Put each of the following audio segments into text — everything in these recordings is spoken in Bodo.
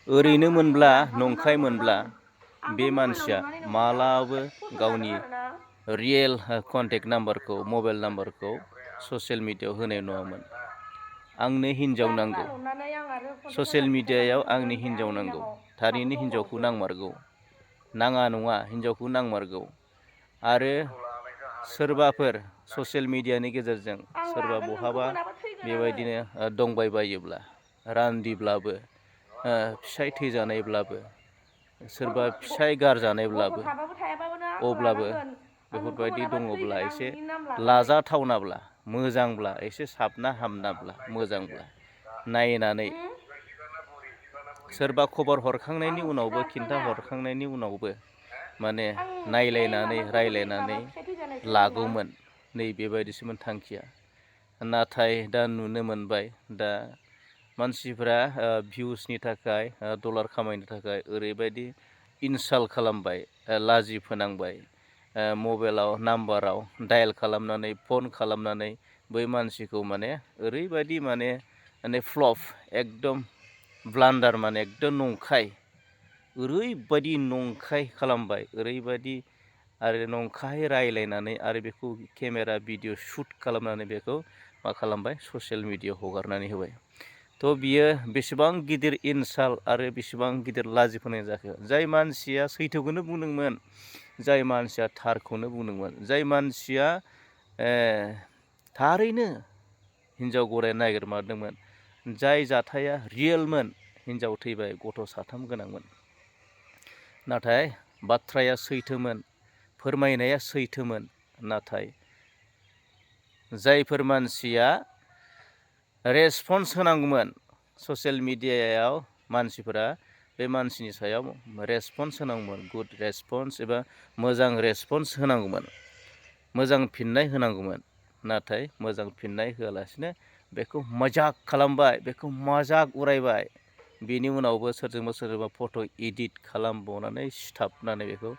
ओरैनो मोनब्ला नंखाय मोनब्ला बे मानसिया मालाबो गावनि रियेल कन्टेक्ट नाम्बारखौ मबाइल नाम्बारखौ ससियेल मिडियायाव होनाय नङामोन। आंनो हिनजाव नांगौ, ससियेल मिडियायाव आंनि हिनजाव नांगौ, थारैनो हिनजावखौ नांमारगौ, नाङा नङा हिनजावखौ नांमारगौ। आरो सोरबाफोर ससियेल मिडियानि गेजेरजों सोरबा बहाबा बेबायदिनो दंबायबायोब्ला, रान्दिब्लाबो, फिसाय थैजानायब्लाबो, सोरबा फिसाय गारजानायब्लाबो, अब्लाबो बेफोरबायदि दङब्ला एसे लाजाथावनाब्ला, मोजांब्ला, एसे साबना हामनाब्ला, मोजांब्ला नायनानै सोरबा खबर हरखांनायनि उनावबो, खिन्था हरखांनायनि उनावबो माने नायलायनानै रायलायनानै लागौमोन। नै बेबायदिसोमोन थांखिया। नाथाय दा नुनो मोनबाय, दा मानसिफ्रा भिउसनि थाखाय, डलार खामायनो थाखाय ओरैबायदि इनसाल्ट खालामबाय, लाजि फोनांबाय, मबाइलाव नाम्बाराव डायेल खालामनानै, फन खालामनानै बै मानसिखौ माने ओरैबायदि माने फ्लप, एकदम ब्लान्डार, माने एकदम नंखाय, ओरैबायदि नंखाय खालामबाय, ओरैबायदि आरो नंखाय रायलायनानै आरो बेखौ केमेरा भिडिअ शुट खालामनानै बेखौ मा खालामबाय, ससियेल मिडियायाव हगारनानै होबाय। थ' बियो बेसेबां गिदिर इनसाल्ट आरो बेसेबां गिदिर लाजि फोनांनाय जाखो। जाय मानसिया सैथोखौनो बुंदोंमोन, जाय मानसिया थारखौनो बुंदोंमोन, जाय मानसिया थारैनो हिनजाव गराय नागिरमारदोंमोन, जाय जाथाया रियेलमोन, हिनजाव थैबाय, गथ' 3 गोनांमोन, नाथाय बाथ्राया सैथोमोन, फोरमायनाया सैथोमोन, नाथाय जायफोर मानसिया रेसपन्स होनांगौमोन, ससियेल मिडियायाव मानसिफोरा बे मानसिनि सायाव रेसपन्स होनांगौमोन, गुड रेसपन्स एबा मोजां रेसपन्स होनांगौमोन, मोजां फिननाय होनांगौमोन, नाथाय मोजां फिननाय होआलासिनो बेखौ मजाक खालामबाय, बेखौ मजाक उरायबाय। बेनि उनावबो सोरजोंबा फट' एडिट खालामबावनानै सिथाबनानै बेखौ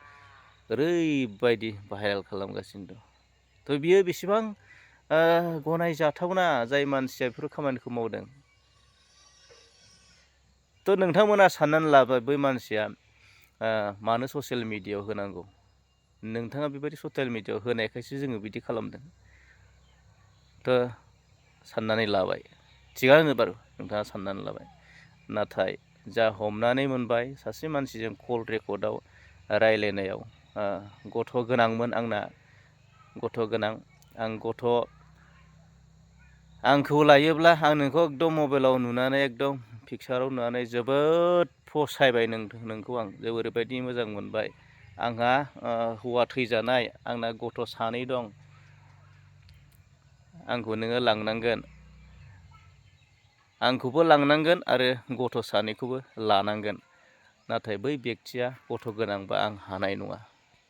ओरैबायदि भाइरेल खालामगासिनो दं। थ' बियो बेसेबां गनायजाथावना, जाय मानसिया बेफोर खामानिखौ मावदों। थ' नोंथांमोना साननानै लाबाय, बै मानसिया मानो ससियेल मिडियायाव होनांगौ। नोंथाङा बेबायदि ससियेल मिडियायाव होनायखायसो जोङो बिदि खालामदों। थ' साननानै लाबाय, थिगानो बारु नोंथाङा साननानै लाबाय। नाथाय जा हमनानै मोनबाय, सासे मानसिजों कल रेकर्डआव रायलायनायाव, गथ' गोनांमोन आंना, गथ' गोनां, आंखौ लायोब्ला आं नोंखौ एकदम मबाइलाव नुनानै, एकदम पिक्साराव नुनानै जोबोद फसायबाय, नोंखौ आं ओरैबायदि मोजां मोनबाय। आंहा हौवा थैजानाय, आंना गथ' 2 दं, आंखौ नोङो लांनांगोन, आंखौबो लांनांगोन आरो गथ' 2खौबो लानांगोन। नाथाय बै बेक्तिया गथ' गोनांबा आं हानाय नङा,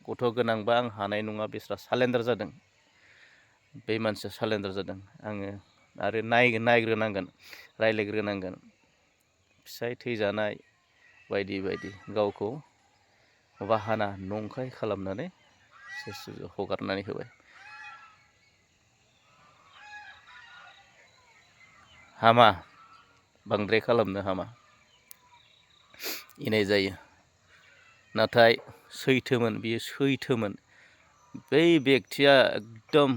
गथ' गोनांबा आं हानाय नङा, बिस्रा सालेन्डार जादों, बे मानसिया सालेन्डार जादों। आङो आरो नायग्रोनांगोन, रायज्लायग्रोनांगोन, फिसाय थैजानाय बायदि बायदि गावखौ बाहाना नंखाय खालामनानै हगारनानै होबाय। हामा, बांद्राय खालामनो हामा, इनाय जायो। नाथाय सैथोमोन, बियो सैथोमोन। बै बेक्तिया एकदम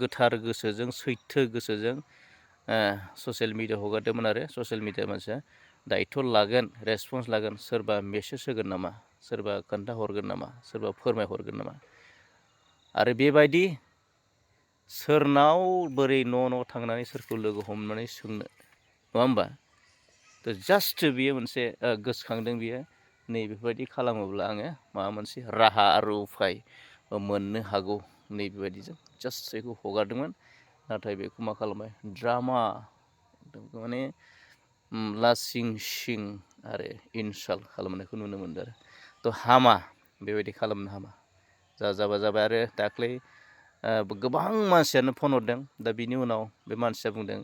गोथार गोसोजों, सैथो गोसोजों ससियेल मिडियायाव हगारदोंमोन। आरो ससियेल मिडिया मानसिया दायथ' लागोन, रेसपन्स लागोन, सोरबा मेसेज होगोन नामा, सोरबा खोन्थाहरगोन नामा, सोरबा फोरमायहरगोन नामा। आरो बेबायदि सोरनाव बोरै न' थांनानै सोरखौ लोगो हमनानै सोंनो, नङा होमबा। थ' जास्ट बियो मोनसे गोसोखांदों, बियो नैबेफोरबायदि खालामोब्ला आङो माबा मोनसे राहा आरो उफाय मोननो हागौ, नैबेबायदिजों जास्ट बेखौ हगारदोंमोन। नाथाय बेखौ मा खालामबाय, ड्रामा, माने लासिं सिं आरो इनसाल्ट खालामनायखौ नुनो मोनदों। आरो थ' हामा, बेबायदि खालामनो हामा। जाबा जाबाय। आरो दाख्लै गोबां मानसियानो फन हरदों। दा बिनि उनाव बे मानसिया बुंदों,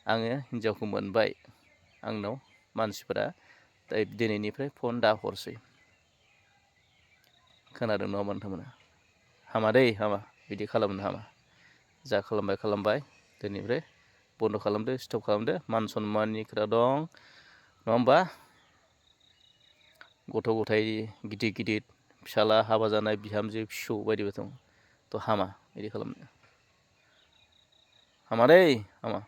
आङो हिनजावखौ मोनबाय, आंनाव मानसिफोरा दिनैनिफ्राय फन दा हरसै। खोनादों नङा नोंथांमोना? हामा दै, हामा, बिदि खालामनो हामा। जा खालामबाय, दिनैनिफ्राय बन्द' खालामदो, स्टप खालामदो। मान सन्माननि खोथा दं, नङा होमबा। गथ' गथाय गिदिर गिदिर फिसाला हाबा जानाय बिहामजो फिसौ बायदि दं थ' हामा बिदि खालामनो हामा दै हामा